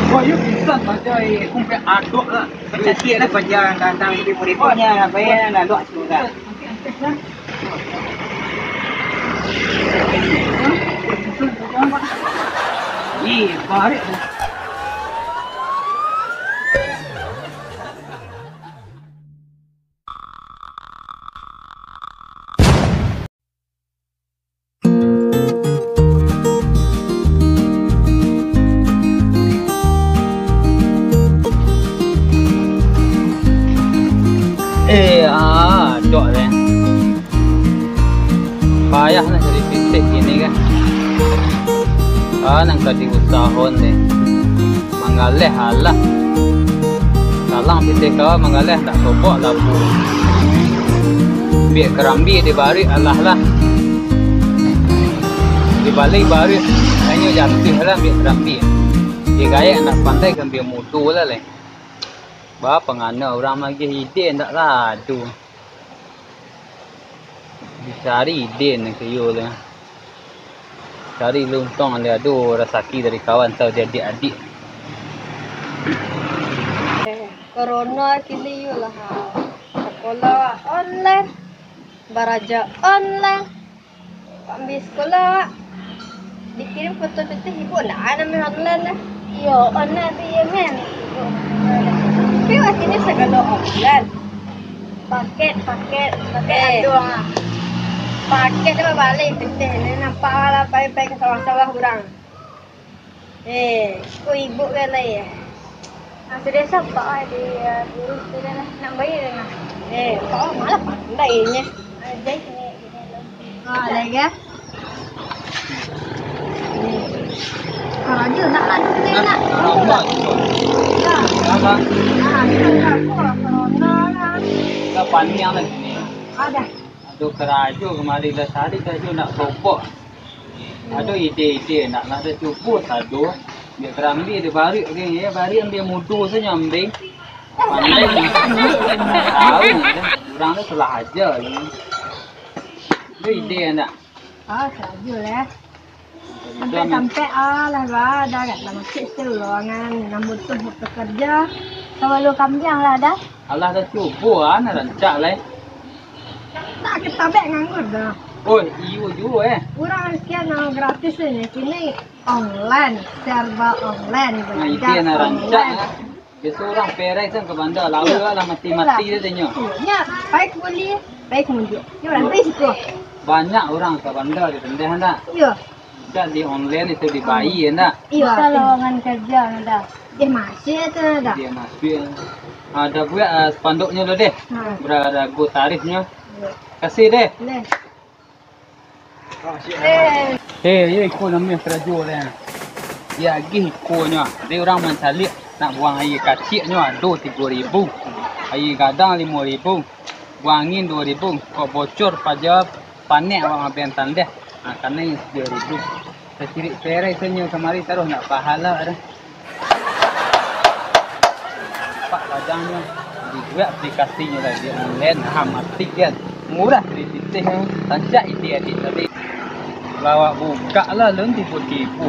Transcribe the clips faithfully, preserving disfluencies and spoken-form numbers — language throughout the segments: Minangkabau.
Wah, yo pingsan sajo, eh. Aku sampai adok lah. Bacantik lah paja tantang ibu-ibu nyo, apa yo, nak adok sudah. Ih, barik. Eh, ah, dok deh. Payah nak cari pitih kini kan. Ah, nan ka diusahon deh. Manggaleh alah. Salang pitih kawa manggaleh, ndak sobok labu. Ambiak karambia dibaruik alah lah. Dibali baruik, inyo jatuah lah ambiak karambia. Digaek ndak pandai karambia mudo lah leh. Ba pangana urang magiah ide ndak lah ado. Dicari ide nan kayo tu. Cari luntong, ale ado rasaki dari kawan tau di adiak-adiak. Eh, corona kini yo lah. Sekolah online, baraja online. Ambil sekolah, dikirim foto pitih ibu, ndak ado main online lah. Iyo, online tu iyo, men. Tapi wak kini sagalo online. Paket, paket, paket. Eh. Ado, ah. Paket tu bali pitih ni, nampak lah pai-pai ka sawah-sawah urang. Eh, ko ibu kan lai, eh? Ah, sudah sampai, ah, di, ah, guru sudah lah. Nak bayar dah, nah. Eh, kau malah pandai nyo. Ah, jahit ni, gini lah. Ah, ada lagi, ah? Karajo nak lah, nak. Lama. Ya. Lama. Ah, ini kan aku lah, corona lah. Dah paniang lagi ni. Ada. Aduh, karajo kamari lah, cari karajo nak sobok. Ado ide-ide nak, nak tacubo sado. Ambiak karambia dibaruik, geng, yo, baruik ambiak mudo sajo ambiak. Pandai. Tahu, urang tu salah aja ni. Ado ide nak? Ah, sajo lah. Sampai-sampai ah lah, bah, dah agak lah masuk seluangan, nan butuh pekerja. Sabalun kambiang lah dah. Alah, tacubo ah, nak rancak lah. Tak ketabek nganggur dah. Oh, iyo juo, eh. Urang sekian nan gratis ni, kini online, serba online, nah, itu belajar yang nak rancak, online. Biaso urang perai kan ka banda, lawa lah mati-mati tu tanyo. Iyo, pai kuli, pai kunjuak. Iyo, urang pai situ. Banyak urang ka banda di rendah ndak? Iyo. Dak di online itu dibayar ndak? Iyo. Bisa lowongan kerja ndak? Eh, masih tu ndak? Dia masih. Ada buat, ah, spanduknyo lo deh. Ha. Berapa tarifnyo? Iyo. Kasih deh. Deh. Eh, yo iko namonyo karajo lah. Diagih ikonyo, dek urang mancaliak nak buang aia kaciaknyo ado tigo ribu, aia gadang limo ribu, buang angin duo ribu, kok bocor paja panek awak mabian tandeh, ha, kanai tigo ribu. Sacirik perai sajo kamari taruih nak pahala dah. Nampak pajangnyo, dibuek aplikasinyo tadi, online, ha, mati kan. Murah di pitih, rancak ide adiak tadi. Lawak bukak lah lun tibo-tibo.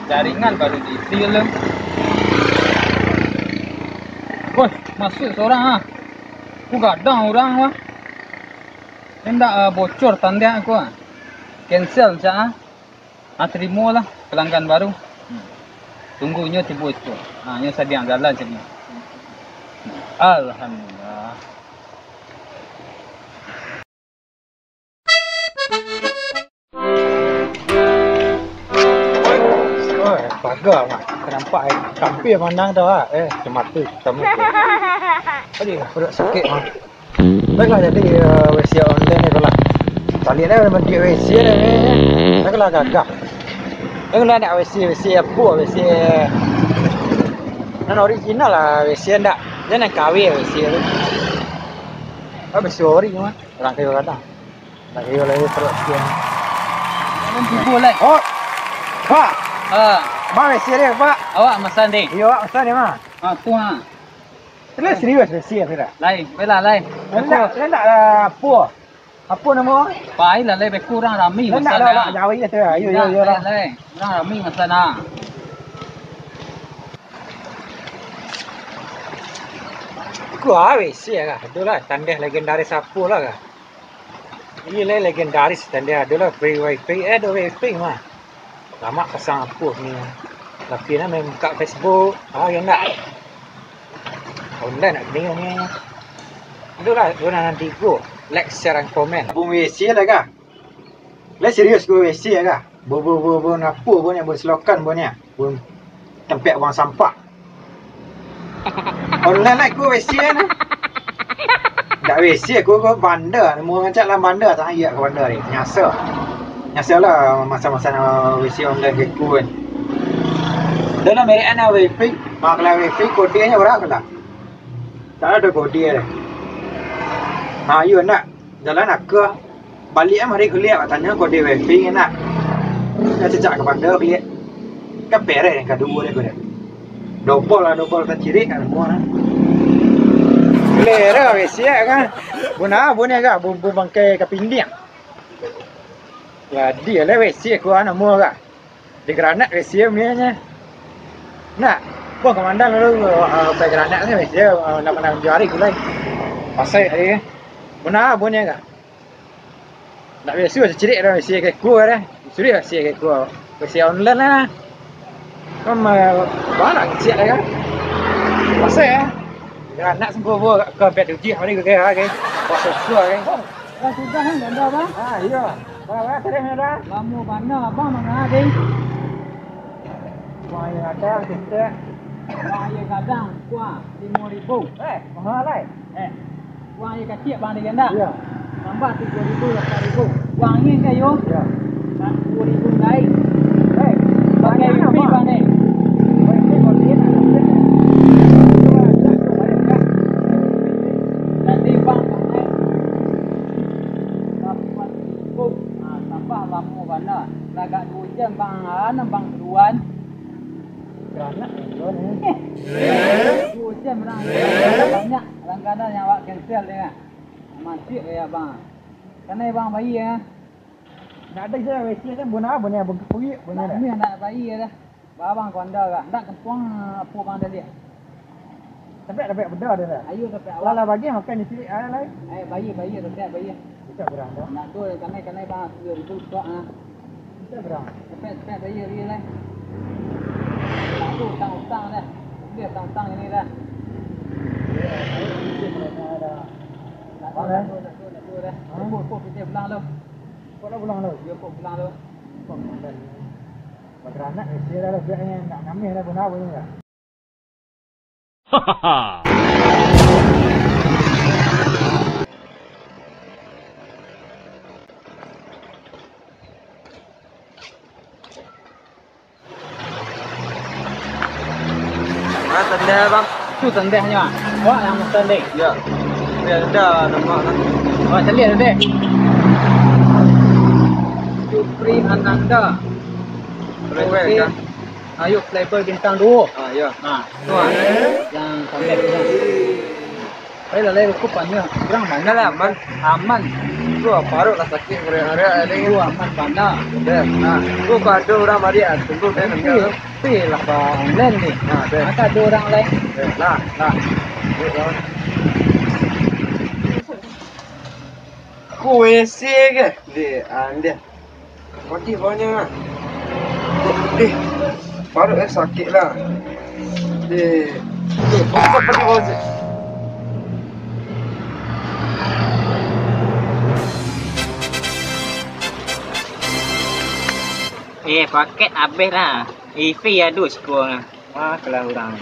Jaringan baru diisi lun. Woi, masuak surang ah. Ku gadang urang wah. Indak, ah, bocor tandeh ku ah. Cancel cak ah. Ah, tarimolah pelanggan baru. Hmm. Tunggu nyo tibo itu. Ah, nyo sadiang jalan cak ni. Alhamdulillah. Oh, paga mah. Nampak eh, kampia pandang tu ah. Eh, semata sama. Aduh, perut sakit mah. Baiklah, jadi, eh, W C online ni lah. Caliak lah, mandi W C ni. Baiklah, gagah. Baiklah, nak W C, W C apa, W C nan original lah, W C ndak. Jan nan K W W C tu. Ah, W C ori mah. Urang kayo gadang. Urang kayo lah, yo, perut sian. Alun tibo lai. Oh. Pak. Ah. Ma W C dia, Pak? Awak masan deh. Iyo, awak masan dia, mah. Ah, tu ha. Serius, serius, serius, serius. Lai, bela, lai. Ndak, ndak, ah, apo? Apo namo? Pai lah, lai, beko urang rami. Lah, nak masalah. Lah, nak jawai lah tu. Ayo, yo, yo, lah. Lai, urang rami masalah. Ko ah, WC lah. Aduh lah, tandeh legendaris apo lah kah? Iyo lah, legendaris, tandeh ado lah, free wifi, eh, ado wifi mah. Lamak pasang apo ni. Tapi nak main buka Facebook, ah, yo ndak. Online nak kini ni. Ado lah, yo nan tigo, like, share, and comment. Bun WC lah kah? Lah serius ko WC lah kah? Bo, bo, bo, bo, napo bo ni, bo selokan bo ni, bo tampek buang sampah. Online lah ko WC ni. Dak WC ko, ko banda. Nemu rancak lah banda, tak ayak ko banda ni. Nyasa. Nyasa lah masa-masa na WC online ke ko kan. Dalam merek ana wifi, maklum wifi kode nya berapa lah? Tak ada kode dah. Ha, iyo nak. Jalan aka. Baliak mari kuliah, batanyo kode wifi nak. Ka cacak ka banda kuliah. Kan pereh yang kaduo ni kuliah. Dobol lah, dobol tacirik kan semua kan. Lera WC kan. Buna bun ni agak bumbu bangkai kapindiang. Jadi lah WC ku anak mua kan. Di granat WC mianyo. Nak, buang komandan lalu, ah, pai granat ni WC, ah, nak pandang jari gulai. Pasai tadi kan. Buna bun ni agak. Nak biaso cirik dah, isi keko dah. Suri isi keko. Isi online lah. Kan, eh, barang kecil lah kan. Masa ya. Dah nak sembuh buah ke bed uji hari ke hari. Puasa susu hari. Oh, dah sudah kan ganda bang? Ah, iya. Barang-barang tadi ni dah. Lama bana abang mangah deh. Wah, ya ada, kita. Wah, ya gadang, kuah, lima ribu. Eh, mahal, eh. Eh, uang aia kacik bang di ganda. Iya. Tambah tigo ribu, lapan ribu. Uang angin ka yo? Iya. Nah, sepuluh ribu naik. Eh, pakai wifi bang ni. Wifi bang ni. Nanti bang pakai. Lapan ribu. Ah, tambah lama bana. Lagak dua jam bang, ah, bang duluan. Beranak duluan ni. Dua jam bang. Banyak. Langganan yang awak cancel ni kan. Mancik ya bang. Kanai bang bayi ya. Nak ada je WC kan, bona, bona, bona, bona. Nak ni nak bayi ya dah. Ba bang ko anda lah. Nak kempuang apo bang dah lihat. Tapi ada banyak benda dah. Ayo tapi awak. Lah bagi makan ni cilik ah lai. Eh bayi, bayi, tapi bayi. Bisa berang dah. Nak tu kanai, kanai bang sepuluh ribu stok ah. Bisa berang. Tapi, tapi bayi, bayi lai. Nak tu utang-utang dah. Dia utang-utang ini dah. Nak tu, nak tu, nak tu, nak tu dah. Kok, kok kita pulang tu. Kok nak pulang tu? Dia kok pulang tu. Kok pulang. Beranak, eh, sia dah, biar ni nak ngamih dah, benar pun dah. Ah, tandai, bang. Tu tandainyo. Awak yang mesen, dek? Ya. Tapi ada nama kan. Awak caliak tu, dek. Jupri Ananda. Boleh, boleh, kan? Ayo, playboy bintang duo. Ah, ya. Ha, tu ah. Yang sampai tu. Ayo lah, lai, ruko panjang. Urang mana lah, aman? Aman. Tu, ah, paruik lah sakik, ngeriak-ngeriak tadi. Tu, aman bana. Udah. Nah, tu, kalau ada urang mariak, tunggu, kan, tu. Tapi lah, bang, online ni. Nah, dah. Maka ada urang lain. Dah, lah, lah. Baik, bang. Ku WC ke? Dek, andiah. Mati banyak ah. Eh, paruik eh sakik lah. Eh, eh, pakai pakai bawah tu. Eh, paket abih lah. Ifi ado siko lah. Wah, kalah urang.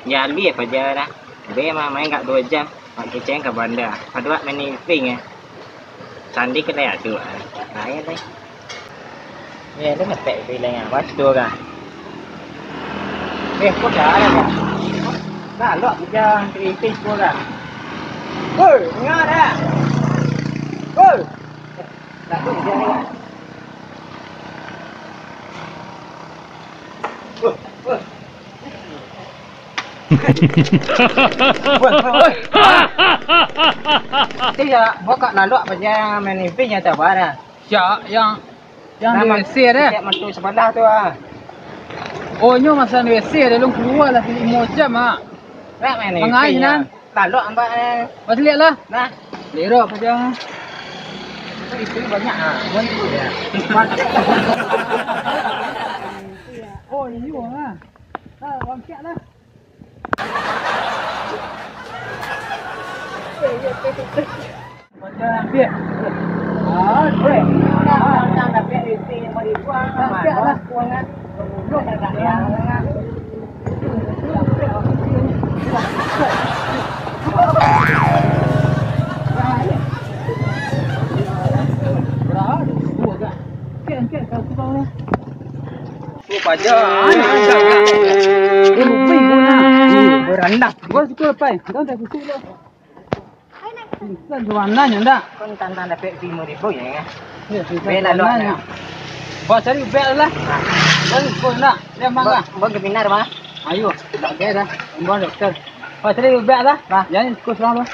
Jalui apo ja lah. Be mah main gak duo jam. Mak kiceng ka banda. Paduak main iping eh. Sandi kedai adu ah. Lain deh. Eh, lu ngetek iping ah. Pas tu kan. Eh, kok dah ada kan? Dah, lu kerja iping tu kan. Hei, dengar dah. Hei. Dah tu kerja ni. Hei, hei. Woi, woi, woi. Ti ya, bokak lalok aja main ipin ya, sabar ya. Siap, yang, yang di W C deh. Siap mantu sebelah tu ah. Oh, nyo masa di W C deh, lun keluar lah limo jam ah. Nak main ipin ya. Mangai nan. Lalok ambak eh. Pas lihat lah. Nah. Lero apa jang? Itu banyak ah. Bukan itu ya. Oh, iyo ah. Ah, bangkit lah. Macam ambil. Ah, bre. Nah, macam dah ambil isi yang mau dibuang. Ambil lah. Buang kan. Goblok agak ya. Berapa? Dua agak. Ambil, ambil, kalau tu bawah. Lupa je. Dia lupa ibu nak. Berandak. Gua suka lepai. Kau dah kusik lo. Pingsan tu warnanya ndak? Kau ni tantang dapat lima ribu ya. Ya, pingsan tu warnanya. Bela lo. Bos cari ubek lah. Bos kau nak. Dia mangga. Bos geminar mah. Ayo, tak ada dah. Bos doktor. Bos cari ubek lah. Bah. Jangan ikut lah bos.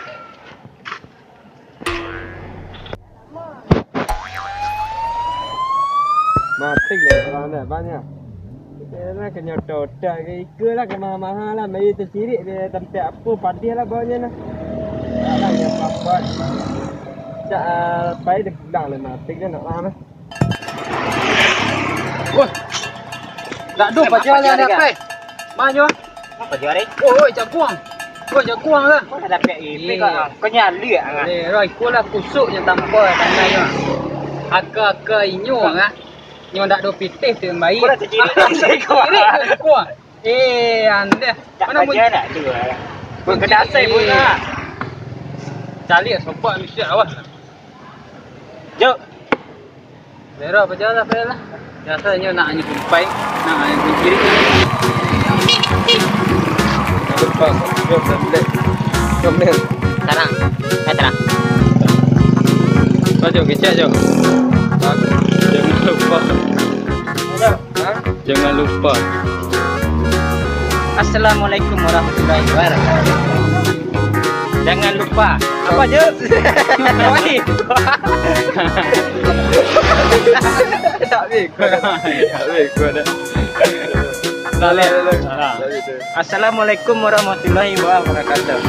Mati lah orang dah banyak. Kita lah kenyototan ke ikut lah ke maha-maha lah. Mari tersirik dia tempat apa padih lah bawahnya lah. Alah ya papat. Cak uh, pai dia pulang lah mati dia nak lah. Wah. Tak ada pajar lah dapat. Manyo. Apa dia ni? Oh, oi, jaguang. Oi, jaguang lah. Kau dah dapat ipin kau. Kau nyali ah. Eh, roh iko lah kusuk je tampa tanah nyo. Aka-aka inyo ah. Nyo ndak do pitih tu yang baik. Kau dah terkirik. Kirik lah jaguang. Eh, andeh. Mana mun nak tu ah. Kau kena asai pun lah. Calik sobak mesti awas. Jok. Daerah apa jalan lah, lah. Biasanya nak hanya kumpai, nak hanya kiri. Jangan lupa subscribe dan like, komen. Tarang. Eh, tarang. Oh, jom, kecek, jom. Jangan lupa. Jangan lupa. Assalamualaikum warahmatullahi wabarakatuh. Jangan lupa. Apa je? Tak bego. Tak bego dah. Balik. Assalamualaikum warahmatullahi wabarakatuh.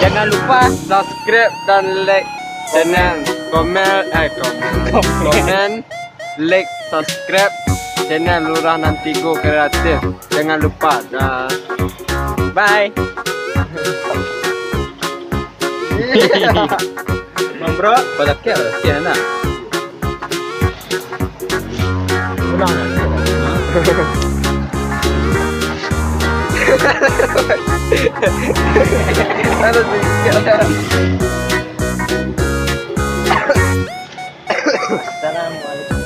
Jangan lupa subscribe dan like channel, komen, eh, komen, komen, like, subscribe channel Lurah Nan Tigo Kreatif. Jangan lupa. Dah. Bye. Bang bro, pada kia lah, kia nak. Ulang lah. Aduh, Assalamualaikum.